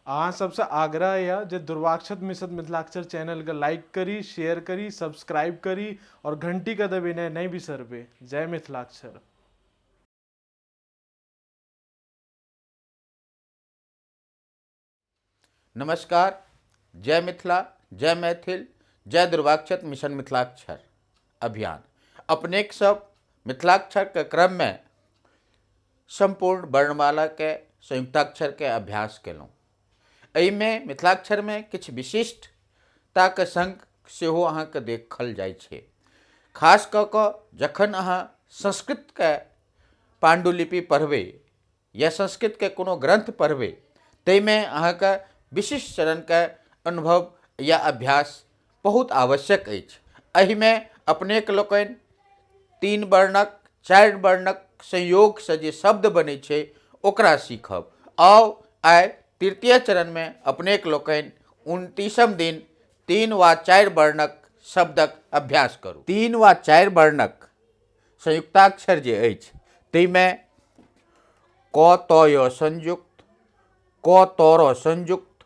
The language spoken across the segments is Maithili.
अहाँ सबसँ आग्रह यऽ जे दुर्वाक्षत मिश्र मिथिलाक्षर चैनलके लाइक करी, शेयर करी, सब्सक्राइब करी और घंटीके दबेनाइ नहि बिसरबै। जय मिथिलाक्षर। नमस्कार, जय मिथिला, जय मैथिल, जय दुर्वाक्षत मिशन मिथिलाक्षर अभियान। अपनेक सब मिथिलाक्षर के क्रम में संपूर्ण वर्णमाला के संयुक्ताक्षर के अभ्यास केलहुँ। एहिमे मिथिलाक्षर में किछु विशिष्टता के संग सेहो अहाँके देखल जाइ छै। खास कऽ कऽ जखन अहाँ संस्कृत के पांडुलिपि पढ़बै या संस्कृत के कोनो ग्रंथ पढ़बै ताहिमे अहाँके विशिष्ट चरण के अनुभव या अभ्यास बहुत आवश्यक अछि। एहिमे अपनेक लोकनि 3 वर्णक 4 वर्णक संयोग से जे शब्द बनै छै ओकरा सीखब। आउ आइ तृतीय चरण में अपनेक लोकनि 29 दिन 3 वा 4 वर्णक शब्दक अभ्यास करू। 3 वा 4 वर्णक संयुक्ताक्षर जे अछि ताहिमे क त य संयुक्त, क त र संयुक्त,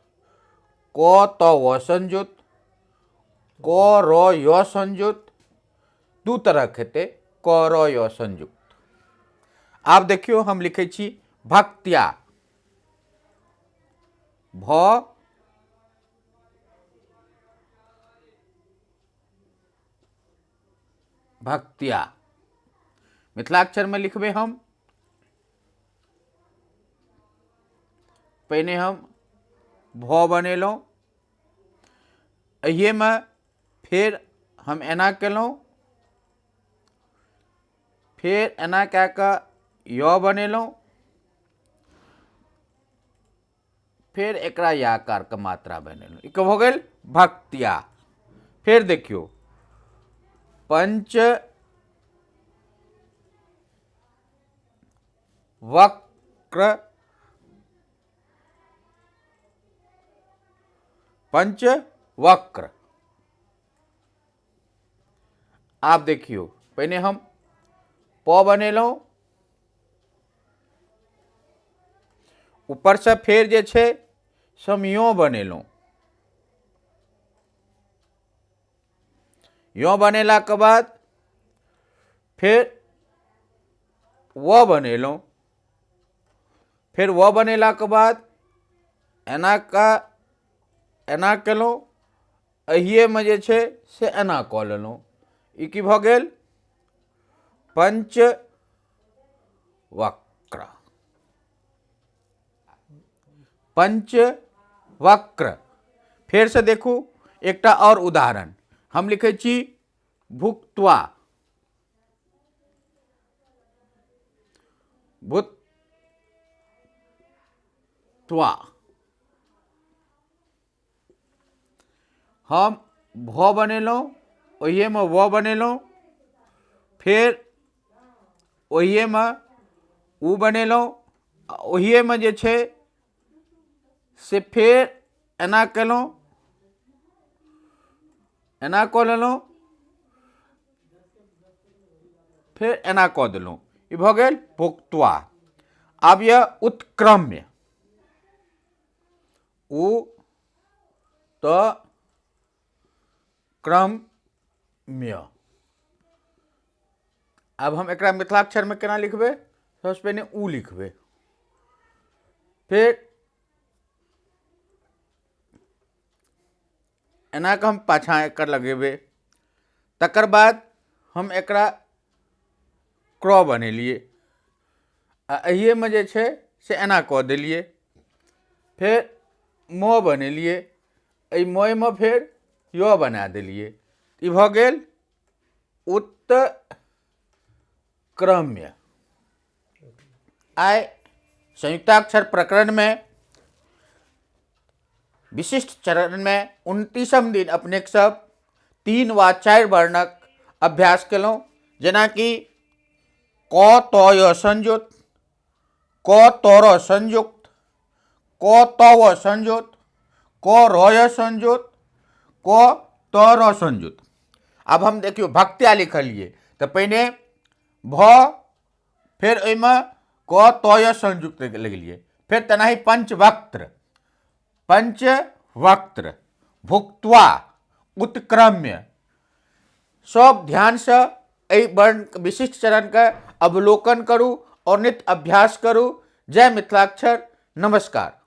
क त व संयुक्त, क र य संयुक्त, दू तरहक हेतै, क र य संयुक्त। आब देखियौ हम लिखै छी भक्त्या, भ भक्त्या। मिथिलाक्षर में लिखबै हम, पहिने हम भ बनेलहुँ, एहिमे फेर हम एना केलहुँ, फेर एना कए कऽ य बनेलहुँ, फेर एकरा याकार के मात्रा बनेलहुँ। ई भऽ गेल भक्त्या। फेर देखियौ पंच वक्र, पंच वक्र। आब देखियौ पहिने हम प बनेलहुँ, ऊपर से फेर जे छै से हम यो बनेलहुँ। यो बनेला के बाद फेर व बनेलहुँ, फेर व बनेला के बाद एना का एना केलहुँ, एहिएमे जे छै से एना कऽ लेलहुँ। ई की भऽ गेल पंच वक्र, पंच वक्र। फेर से देखू एकटा और उदाहरण हम लिखै छी भुक्त्वा, भुक्त्वा। हम भ बनेलहुँ, ओहिएमे व बनेलहुँ, फेर ओहिएमे उ बनेलहुँ, ओहिएमे जे छै से फेर एना केलहुँ, एना कऽ लेलहुँ, फेर एना कऽ देलहुँ। ई भऽ गेल भुक्त्वा। आब यऽ उत्क्रम्य, उ त क्रम्य। आब हम एकरा मिथिलाक्षरमे केना लिखबै? सबसँ पहिने उ लिखबै, फेर एना कऽ हम पाछाँ एकर लगेबै, तकर बाद हम एकरा क्र बनेलियै आ एहिएमे जे छै से एना कऽ देलियै, फेर म बनेलियै, एहि ममे फेर य बना देलियै। ई भऽ गेल उत्क्रम्य। आइ संयुक्ताक्षर प्रकरण में विशिष्ट चरण में 29 दिन अपनेक सब 3 वा 4 वर्णक अभ्यास केलहुँ, जेनाकि क त य संयुक्त, क त र संयुक्त, क त व संयुक्त, क र य संयुक्त, क त र संयुक्त। आब हम देखियौ भक्त्या लिखलियै तऽ पहिने भ, फेर ओहिमे क त य संयुक्त लगेलियै, फेर तेनाही पंचवक्त्र, पंचवक्त्र, भुक्त्वा, उत्क्रम्य। सब ध्यानसँ एहि वर्ण विशिष्ट चरणके अवलोकन करू और नित्य अभ्यास करू। जय मिथिलाक्षर। नमस्कार।